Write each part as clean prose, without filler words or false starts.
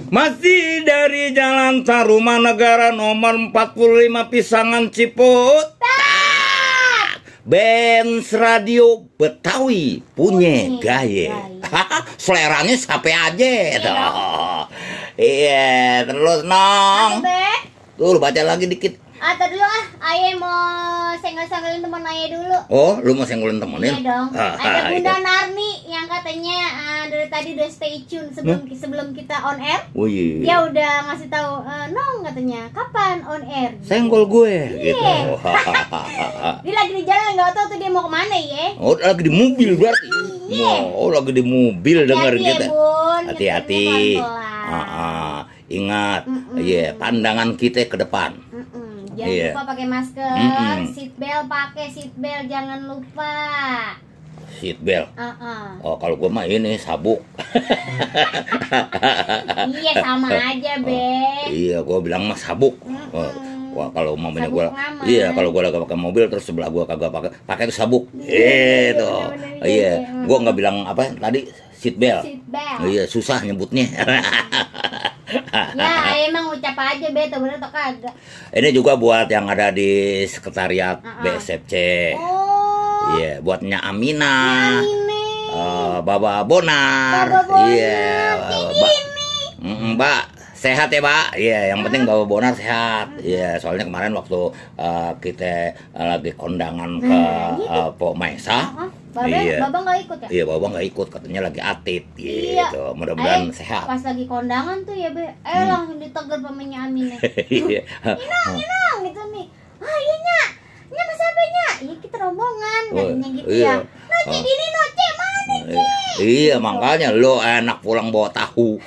Masih dari Jalan Tarumanegara nomor 45 Pisangan Ciput. Benz Radio Betawi punya gaya. Seleranya sampai aja tuh. Iya, terus nong. Tuh baca lagi dikit. Tadi dulu Ayah mau senggol-senggolin teman Ayah dulu. Oh, lu mau senggolin temenin? Iya dong. Ada Bunda Narni yang katanya dari tadi udah stay tune sebelum kita on air. Oh iya. Dia udah ngasih tahu, Nong katanya kapan on air. Senggol gue gitu. Dia lagi di jalan nggak tahu tuh dia mau kemana ya. Oh, lagi di mobil berarti. Oh, lagi di mobil denger kita. Hati-hati. Ingat, pandangan kita ke depan. Jangan lupa pakai masker, seatbelt pakai seatbelt, jangan lupa. Seatbelt. Oh, kalau gue mah ini sabuk. Iya sama aja, Be. Iya, gue bilang mah sabuk. Wah, kalau mamanya gue, iya kalau gue lagi pakai mobil terus sebelah gue kagak pakai itu sabuk. Itu. Iya, gue nggak bilang apa tadi seatbelt. Iya, susah nyebutnya. Ya emang ucap aja Beto, bener atau kagak. Ini juga buat yang ada di sekretariat BSFC. Iya, buatnya Amina, Baba Bonar. Iya, Mbak sehat ya Mbak. Iya, yang penting Baba Bonar sehat. Iya, soalnya kemarin waktu kita lagi kondangan ke Po Maesa. Baba nggak ikut ya? Iya, Baba nggak ikut, katanya lagi atid gitu. Iya. Mudah-mudahan sehat. Pas lagi kondangan tuh ya Be, langsung ditegur pamenya Aminnya. Iya. Inang gitu nih. Iya Nya, Nya mas apa Nya? Iya kita rombongan, katanya gitu ya. Noce ini Noce mana Ce? Iya, makanya lo enak pulang bawa tahu.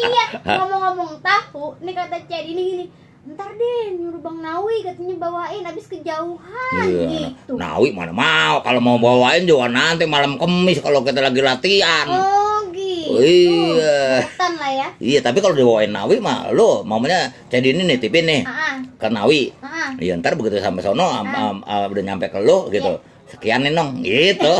Iya, ngomong-ngomong tahu, nih kata Ced ini gini. Ntar deh nyuruh Bang Nawi katanya bawain abis kejauhan gitu. Nawi mana mau, kalau mau bawain juga nanti malam Kemis kalau kita lagi latihan. Oh gitu. Iya. Hutan lah ya. Iya, tapi kalau dibawain Nawi mah lo mamanya jadi ini nih tipin nih ke Nawi. Iya, ntar begitu sampai sono udah nyampe ke lo gitu. Sekian nih Nong gitu.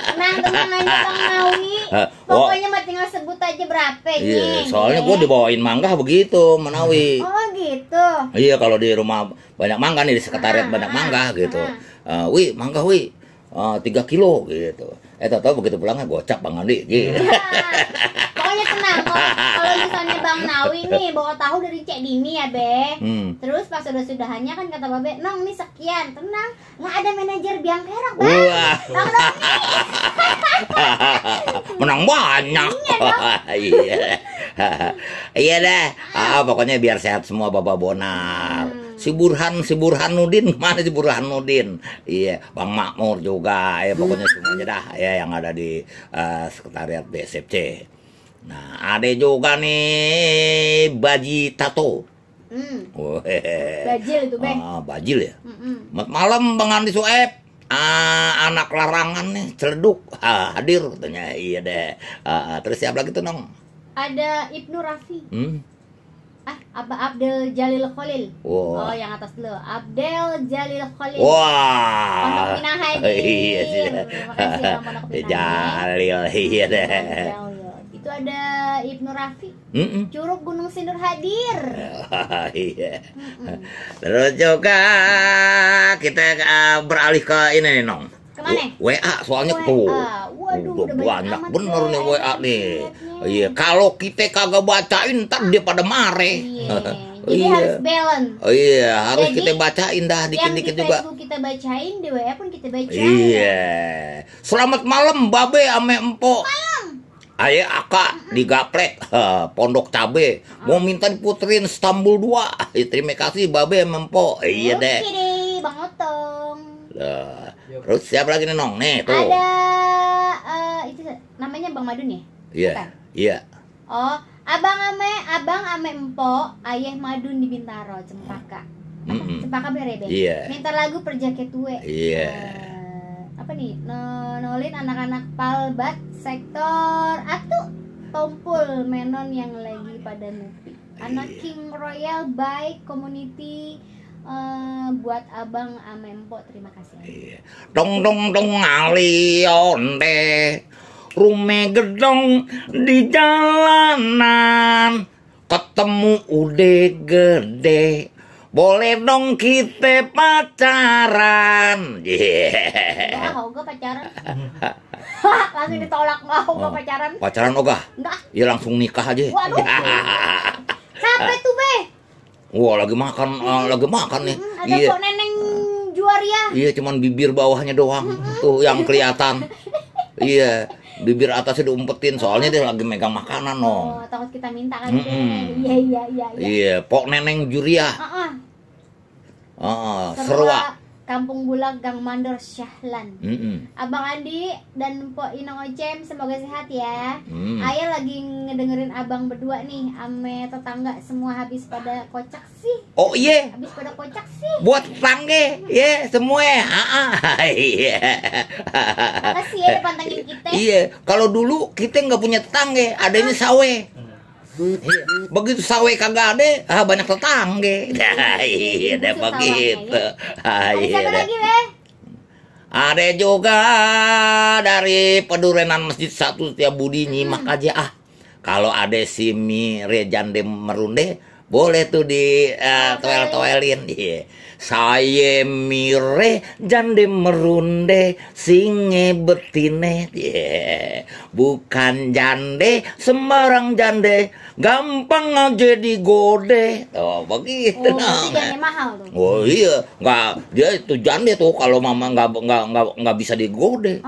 Tenang aja Bang Nawi. Pokoknya mah tinggal sebut aja berapa nih. Iya, soalnya gue dibawain mangga begitu Menawi. Oh gitu. Iya, kalau di rumah banyak mangga nih, di sekretariat banyak mangga gitu. Wi, mangga wi 3 kilo gitu. Tahu begitu pulangnya gocap Bang Andi gitu. Pokoknya tenang, kalau misalnya Bang Nawi nih bawa tahu dari Cek Dini ya Be. Terus pas sudah-sudahannya kan kata Babe, Nong nih sekian, tenang. Lah ada manajer biang kerok Bang. Bang Nawi. Menang banyak. Iya. Iya deh. Pokoknya biar sehat semua Bapak Bonar. Si Burhanuddin mana si Burhanuddin? Iya, Bang Makmur juga. Ya pokoknya semuanya dah ya yang ada di sekretariat BSFC. Nah, ada juga nih Baji Tato. Bajil itu, Bang. Bajil ya. Malam Bang Andi Soeb. Anak larangan nih celeduk hadir katanya. Iya deh. Terus siapa lagi tuh Nong? Ada Ibnu Rafi. Abdel Jalil Khalil. Oh, yang atas dulu. Abdel Jalil Khalil. Wah. Pondok Pinang Hadir. Iya sih. Makasih Bang Pondok Pinang. Jalil, iya deh. Itu ada Ibnu Rafi. Curug Gunung Sindur hadir. Iya. Terus juga kita beralih ke ini nih Nong. Kemana? WA soalnya tuh. Waduh, udah banyak bener nih WA nih. Iya, kalau kita kagak bacain ntar dia pada mare. Jadi harus balance. Iya, harus kita bacain dah dikit-dikit juga. Yang di Facebook kita bacain, di WA pun kita bacain. Iya. Selamat malam Babe ame Empok. Malam. Ayo Aka digaplek Pondok Cabe. Mau minta diputerin Istanbul 2. Terima kasih Babe ame Empok. Iya deh. Oke deh, Bang Otong. Terus siapa lagi nih Nong? Nih tuh. Ada itu namanya Bang Madun ya? Iya. Iya. Oh, Abang ame Empok, Ayah Madun di Bintaro, Cempaka. Cempaka bener ya, Bang? Iya. Minta lagu Perjaket Tue. Iya. Apa nih? Nolin anak-anak Palbat sektor Atu Tompul Menon yang lagi pada ngopi. Anak King Royal Bike Community buat abang sama empok, terima kasih. Iya. Dong dong dong alionde, rume gedong di jalanan, ketemu udah gede, boleh dong kita pacaran. Yeah. Wah, Oga pacaran. Langsung ditolak, nggak Oga pacaran. Pacaran Oga? Enggak. Ya langsung nikah aja. Waduh. Capek tuh Be. Wah lagi makan nih. Ada kok neneng Juaria. Iya cuman bibir bawahnya doang tuh yang kelihatan. Iya. Bibir atasnya diumpetin soalnya dia lagi megang makanan Oh, takut kita minta kan. Iya. Iya, Pok Neneng Juria. Serua. Kampung Bulag Gang Mandor Syahlan. Abang Andi dan Mpok Inong Ocem semoga sehat ya. Ayah lagi ngedengerin abang berdua nih, ame tetangga semua habis pada kocak sih. Oh iya. Habis pada kocak sih. Buat tetangga, ya semua. Iya. Makasih ya udah pantengin kita. Iya, kalau dulu kita nggak punya tetangga, adanya sawe. Begitu sawe kagak ada, banyak tetangga. Iya, deh begitu. Ada siapa lagi, Be? Ada juga dari Pedurenan Masjid 1 Setiabudi, nyimak aja Kalau ada si Mire Jande Merunde, boleh tuh di toel-toelin. Saya Mire Jande Merunde, singe betine. Bukan jande, sembarang jande, gampang aja digode. Oh begitu. Oh, jande mahal tuh. Oh iya, dia itu jande tuh kalau mama nggak bisa digode.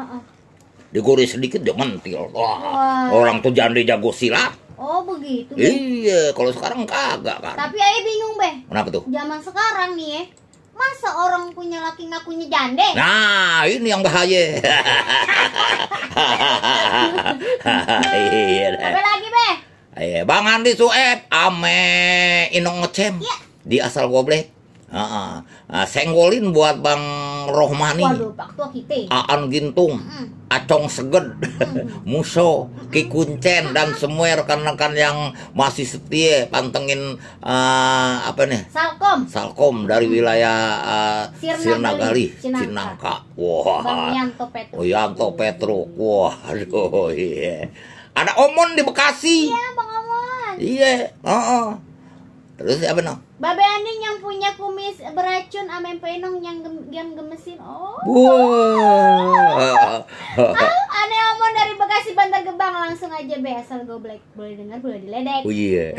Digode sedikit dia mentil. Wah. Orang tuh jande jago silat. Oh begitu. Iya, kalau sekarang kagak kan. Tapi ayah bingung Be. Kenapa tuh? Zaman sekarang nih ya, masa orang punya laki ngakunya jande? Nah, ini yang bahaya. Iya. Apa lagi Be? Bang Andi Sueb ame Inong Ngecem di Asal Goblek. Senggolin buat Bang Rohmani. Waduh, Pak Tua kita. Aan Gintung, Acong Seged, Muso, Ki Kuncen dan semua rekan-rekan yang masih setia pantengin Salkom dari wilayah Sirnagali, Cinangka. Wah. Bang Yanto Petro. Yanto Petro. Wah, aduh iya. Ada Omon di Bekasi. Iya, Bang Omon. Iya, Terus siapa no? Babe Aning yang punya kumis beracun, Amen Penong yang gemesin. Oh. Wow. Aneh Omon dari Bekasi Bantar Gebang, langsung aja Be, asal Goblek. Boleh dengar, boleh diledek. Oh iya.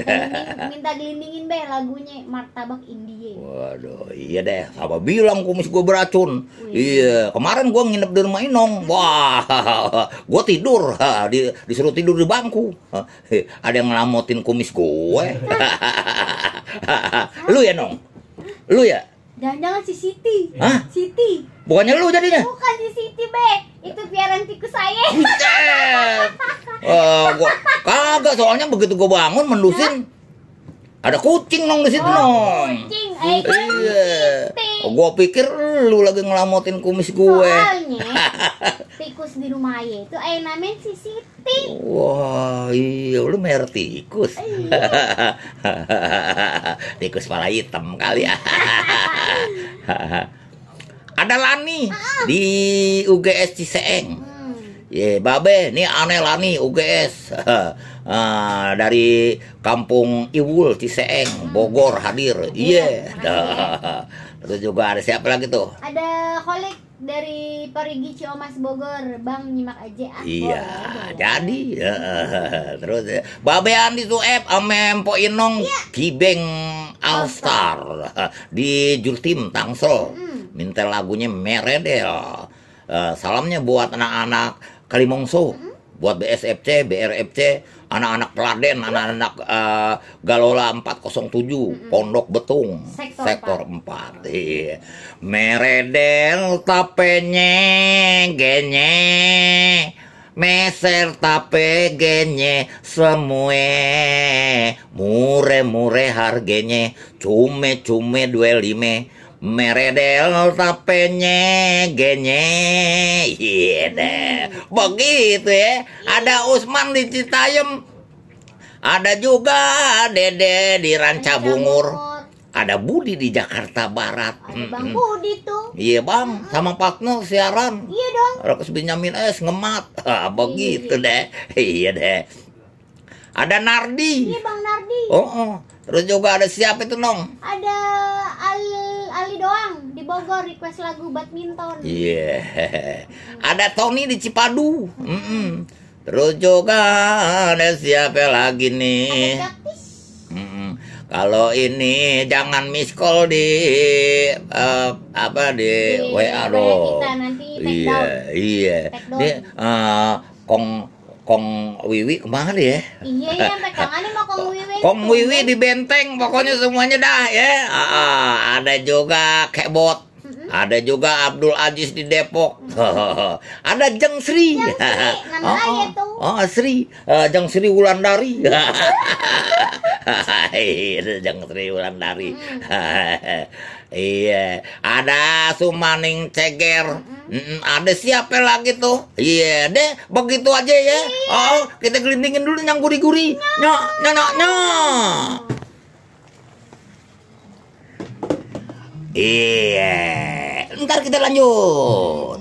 Minta gelindingin Be lagunya Martabak Indie. Waduh, iya deh. Apa bilang kumis gue beracun? Iya, kemarin gue nginep di rumah Inong. Wah, gue tidur, disuruh tidur di bangku. Ada yang ngelamotin kumis gue. Lu ya Nong? Lu ya? Jangan-jangan si Siti. Hah? Siti. Bukannya lu jadinya? Bukan si Siti Be, itu piaran tikus saya. Gua kagak, soalnya begitu gua bangun mendusin ada kucing Nong di situ Nong. Kucing, iya. Gua pikir lu lagi ngelamotin kumis gue. Soalnya tikus di rumah ayah itu namanya si Siti. Wah, iya, lu merah tikus. Tikus kepala hitam kali ya. Ada Lani di UGS Ciseeng. Babe, nih aneh Lani UGS. Dari Kampung Iwul Ciseeng, Bogor hadir. Iya. Terus juga ada siapa lagi tuh? Ada Kholik dari Parigi Ciomas Bogor, Bang nyimak aja. Iya, jadi. Terus Babe Andi Sueb ame Mpok Inong Kibeng Alstar di Jurtim Tangsel. Minta lagunya Meredel. Salamnya buat anak-anak Kalimongso, buat BSFC, BRFC, anak-anak Peladen, anak-anak Galola 407, Pondok Betung, sektor 4. Iya. Meredel tapenye genye, meser tape genye semue, mure-mure harganya, cume-cume 25. Meredel tapenya genye. Iya deh. Begitu ya. Ada Usman di Citayam. Ada juga Dede di Ranca Bungur. Ada Budi di Jakarta Barat. Ada Bang Budi tuh. Iya bang, sama partner siaran. Iya dong. Rokus Benyamin ngemat. Begitu deh. Iya deh. Ada Nardi. Iya Bang Nardi. Oh. Terus juga ada siapa itu Nong? Ada Ali doang di Bogor request lagu badminton. Iya. Ada Tony di Cipadu. Terus juga ada siapa lagi nih? Kalau ini jangan miss call di di WA dong. Iya. Ini Kong Wiwi kemana ya? Iya ya, pegangannya mau Kong Wiwi. Kong Wiwi di Benteng, pokoknya semuanya dah ya. Ada juga Kebot. Ada juga Abdul Aziz di Depok. Ada Jeng Sri. Nama ayah tuh. Sri. Jeng Sri Wulandari. Jeng Sri Wulandari. Iya. Ada Sumaning Ceger. Ada siapa lagi tuh? Iya deh, begitu aja ya. Kita gelindingin dulu yang gurih-gurih. Nyok. Iya. Ntar kita lanjut.